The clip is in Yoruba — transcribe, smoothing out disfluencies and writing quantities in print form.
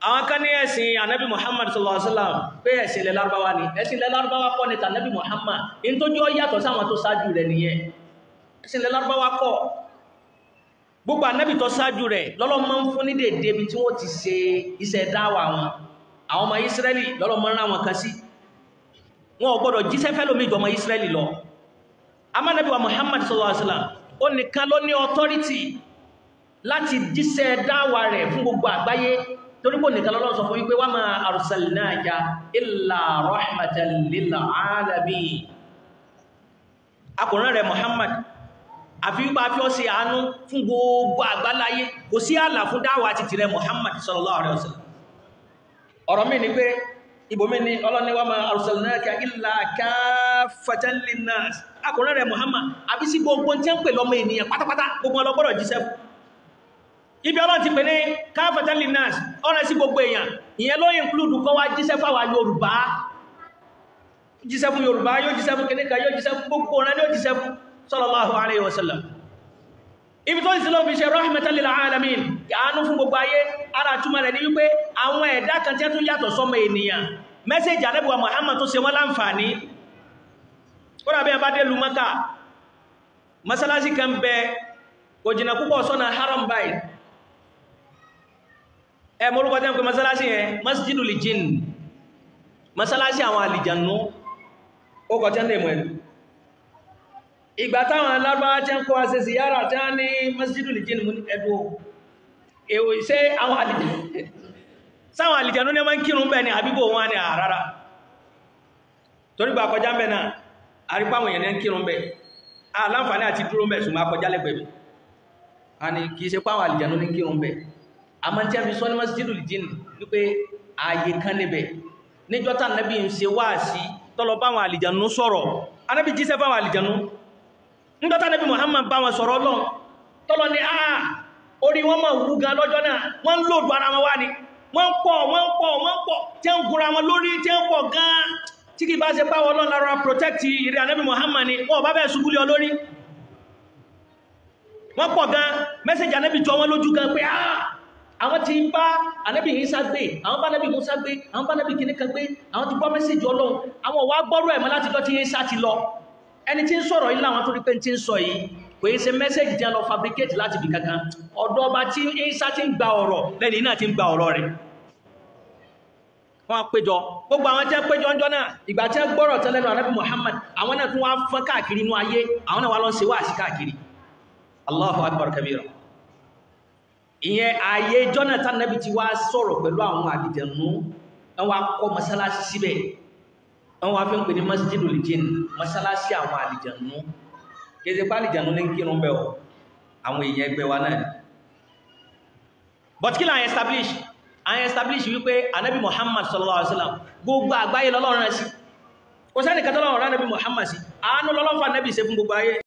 Àwọn kan ní ẹ̀sìn Ànábì Muhammad sallallahu alaihi wasallam pé ẹ̀sìn ilẹ̀ Lárúbáwá ni. Ẹ̀sìn ilẹ̀ Lárúbáwá kọ́ ni tànábì Muhammad. In tó jọ yàtọ̀ sáwọn tó ṣáájú rẹ̀ nìyẹn. Ẹ̀sìn ilẹ̀ Lárúbáwá kọ́. Gbogbo Ànábì tó ṣáájú rẹ̀ lọ́lọ́ máa ń fún ní dèdè ibi tí wọ́n ti ṣe iṣẹ́ dáwà wọn. Àwọn ọmọ Ísírẹ́lì lọ́lọ́ máa ń rán wọn kan sí. Wọn ò gbọ́dọ̀ jíṣẹ́ fẹ́lómi ju ọmọ Ísírẹ́lì lọ. Àmọ́ Ànábì wa Muhammad sallallahu alaihi wasallam ó nìkan ló ní authority láti jíṣẹ́ dáwà rẹ̀ fún gbogbo àgbáyé, torí pé nìkan l'Ọlọ́run sọ fún wípé wa ma arsalnaka illa rahmatan lil alamin. Akùnrin rẹ̀ Muhammad àfi wípé a fi ọ́ ṣe àánú fún gbogbo àgbáláyé, kò sí ààlà fún dáwà ti tìrẹ Muhammad sallallahu alaihi wasallam. Ọ̀rọ̀ mi ni pé ibòmí ni Ọlọ́run ní wa ma arsalnaka illa kaffatan linnas. Akùnrin rẹ̀ Muhammad àfi sí gbogbo tí ń pè lọ́mọ ènìyàn pátápátá, gbogbo ọlọ́gbọ́dọ̀ jíṣẹ́ fún. Ibi Ọlọ́run ti pè ní kaffatan linnas, ọ̀rẹ́ sí gbogbo èèyàn, ìyẹn ló include kọ́ wá jíṣẹ́ fáwa Yorùbá, jíṣẹ́ fún Yorùbá, yóò jíṣẹ́ fún kìníkà, yóò jíṣẹ́ fún gbogbo ọ̀rẹ́, yóò jíṣẹ́ fún sallallahu alaihi wasallam. Ibi tó ìsìnlọ́ fi ṣe rahmatan lil alamin, àánú fún gbogbo ayé, ara túmọ̀ rẹ̀ ní wípé àwọn ẹ̀dá kan tí ó tún yàtọ̀ sọ́mọ ènìyàn, mẹ́sẹ̀jì Ànábì wa Muhammad tó ṣe wọ́n láǹfààní. Kódà bí a bá dé lu Mákà, mọ́sálásí kan bẹ kò jìnà púpọ̀ sọ́nà haram báyìí. Ẹ mọ́rúkọ tẹ́ ń pè mọ́sálásí yẹn, masjidul jinn, mọ́sálásí àwọn àlìjànú, ó kọ̀ tẹ́ ń lè mọ̀ ẹ̀lú. Ìgbà táwọn alárúbáwá tẹ́ ń kọ́ àṣẹ ziyara tẹ́ ní masjidul jinn mú ẹ̀dù èwò iṣẹ́ àwọn sáwọn àlìjànú ní máa ń kírun bẹ́ẹ̀ ni àbíbò wọn ni àrárá. Torí gbà kọjá ń bẹ̀ náà, àrípá àwọn èèyàn ní ń kírun bẹ́ẹ̀, aláǹfààní àti dúró bẹ́ẹ̀ ṣùgbọ́n akọjá lẹ́gbẹ̀ẹ́ mi. A ní kìí ṣe páwọn àlìjànú ní kírun bẹ́ẹ̀. Àmọ́ tí a fi sọ ní masjidul jinn wípé ààyè kan níbẹ̀ níjọ́ tá Ànábì ń ṣe wáàsí tọ́lọ báwọn àlìjànú sọ̀rọ̀, Ànábì jíṣẹ́ fáwọn àlìjànú. Níjọ́ tá Ànábì Muhammad bá wọn sọ̀rọ̀ Ọlọ́run tọ́lọ ní àà orí wọn máa wú gan lọ́jọ́ náà, wọ́n ń lòdù ara wọn wá ni, wọ́n ń pọ̀ wọ́n ń pọ̀ wọ́n ń pọ̀ tí ń gunra wọn lórí tí ń pọ̀ gan tí kì bá ṣe páwọn Ọlọ́run lára protect ìrẹ́ Ànábì Muhammad ni wọ́n bá bẹ́ẹ̀ ṣubú lé ọ lórí. Wọ́n pọ̀ gan, mẹ́sẹ̀jì Ànábì jọ wọn lójú gan pé àà àwọn tí ń bá Ànábì Ìsá gbé, àwọn bá Ànábì Mùsá gbé, àwọn bá Ànábì kìnnìkan gbé, àwọn ti gbọ́ mẹ́sẹ̀jì Ọlọ́run, àwọn wá gbọ́rọ̀ ẹ̀mọ́ láti jọ tí Ìsá ti lọ. Ẹni tí ń sọ̀rọ̀ yìí láwọn tó rí pé tí ń sọ yìí kò yí ṣe mẹ́sẹ̀jì tí a lọ fabricate láti bì kankan, ọ̀dọ̀ ọba tí Ìsá ti ń gba ọ̀rọ̀ lẹ́ni náà ti ń gba ọ̀rọ̀ rẹ̀. Wọ́n péjọ, gbogbo àwọn tí wọ́n péjọ ń jọ náà, ìgbà tí wọ́n gbọ́rọ̀ tán lẹ́nu Ànábì Muhammad, àwọn náà tún wá fọ́n káàkiri inú ayé, àwọn náà wá lọ ṣe wáàsí káàkiri. Allahu akbar kabira. Ìyẹn ààyè Jonathan Nabi ti wá sọ̀rọ̀ pẹ̀lú àwọn àlìjànú, wọ́n wá kọ́ mọ́sálásí síbẹ̀, wọ́n wá fi ń pè ní masjidul jinn, mọ́sálásí àwọn àlìjànú. Kéde pa àlìjànú ní kírun bẹ́ẹ̀ o, àwọn èèyàn ẹgbẹ́ wa náà. But kí là ń establish? À ń establish wípé Anabi Muhammad sallallahu alaihi wasallam gbogbo àgbáyé lọ́lọ́run rẹ̀ sí. Kò sẹ́nìkan tọ́lọ́run rán Anabi Muhammad sí, àánú lọ́lọ́run fún Anabi ṣe fún gbogbo ayé.